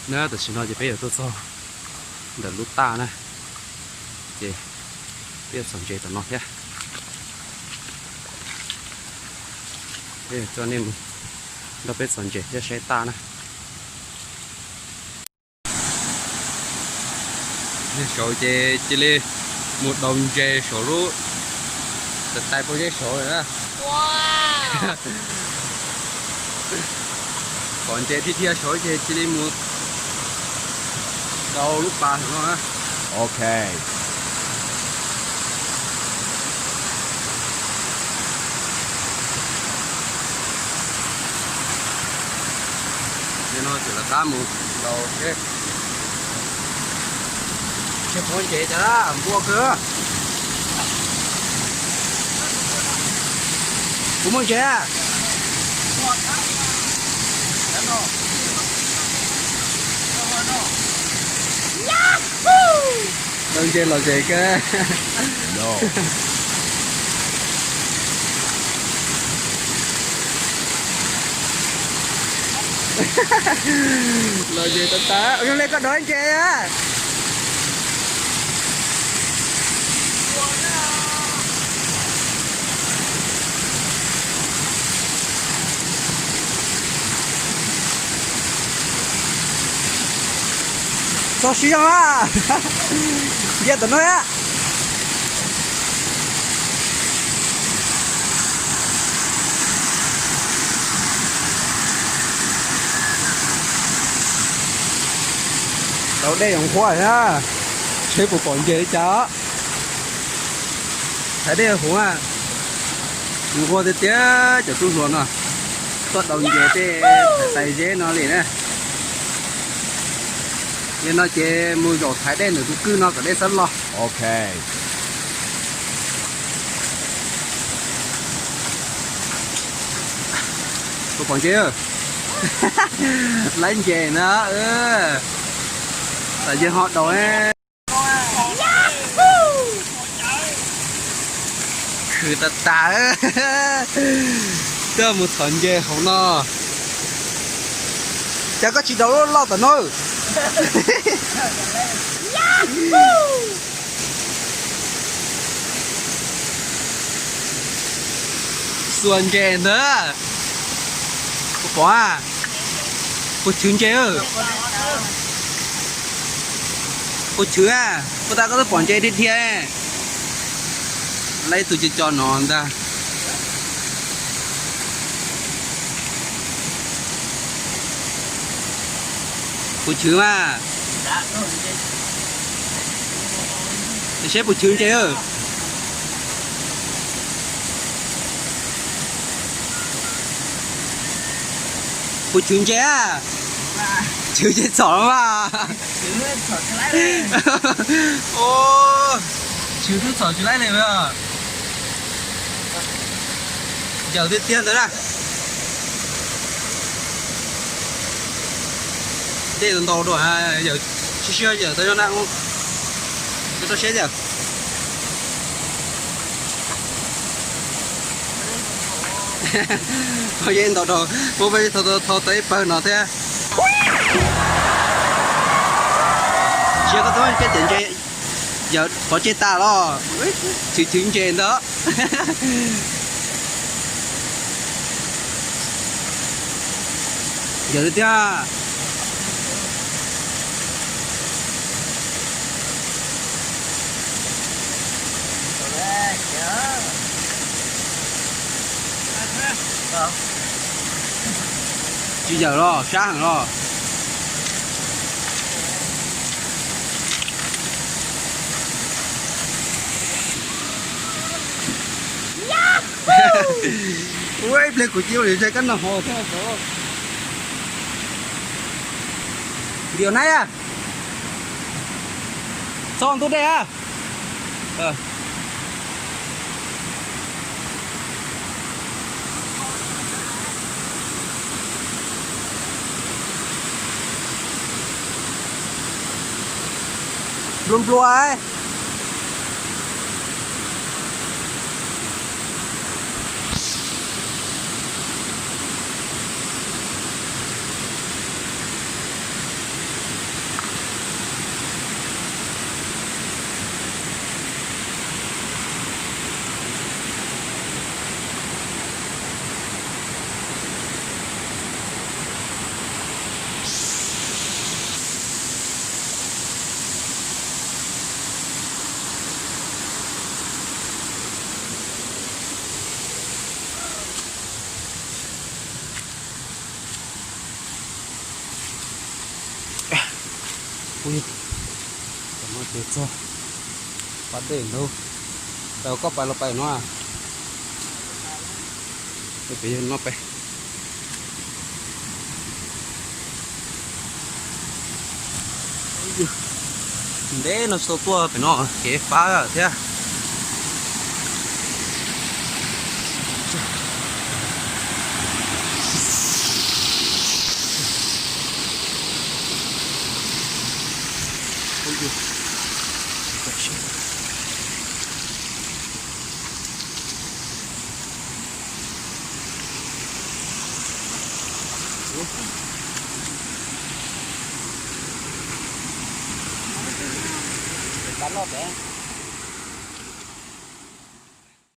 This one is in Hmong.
Na, tam sim no ces peb yuav tuaj txog ntawm lub taj na, ces peb yuav txhom ntses tom no thiab. Peb yuav coj nej mus nrog peb txhom ntses thiab saib taj na. Saud ces cia li mus daus ntses saum lub, tais tais pob zeb saud na. Pom ntses dhia dhia saud ces cia li mus daus lub pas no na. Ok. Li no ces lawv qab mus daus seb. Tsis pom ntses cas npua kawg. Puas muaj ntses? Daus ntses lom zem kawg. Lom zem tas tas. Zoo li koj daus ntses a. Txog siv zog a, ntsia tom no a. Tau dej zoo nqhuav na, seb puas pom ntses li cas. Thaiv dej huv a, nqhuav tiag tiag cov tub hluas no, tuaj daus ntses tej thaiv tais zeb no li na. Li no ces mus zaum thaiv dej ntawm tus kwj no kom dej txhob loj. Ok. Puas pom ntses? Laib ntses na. Tam yawg ho daus. Khwv tas tas, tuaj mus txhom ntses hauv no. Cas koj tsis daus loj loj tom no? Xuas ntses ntawd. Puas pom a? Puas chwv ntses? Puas chwv a? Puas tas koj twb pom ntses dhia dhia. Lawv ib tug co co no ntag. Puas chwv mas? Seb puas chwv ntses. Puas chwv ntses a? Chwv ces txhom no mas. Chwv twb txhom tsis laib li. Yawm tiag tiag ntawd na. Dej ntau dua, yawm sib sib yawm tau zoo na. Rau seb yawm. Yej ntau dua, muab peb thau tau ib pawg no thiab. Tsis yog koj tub caj cawm ntses, yawm pov tseg tas los, chwv chwv ntses ntawd. Yawm tiag. Tsis yawm los sab heev los. Ua ib pliag kuv cia li ntshai kab noj hos thiab. Ntiav naib a, txog ntug dej a. Nplua nplua. Ub, tam no ces txog pas dej ntag. Pais koj pais los pais no. Peb yog no pais. Ntev no tsis tau tuaj pem no kev fab thiab. Pab loj pem.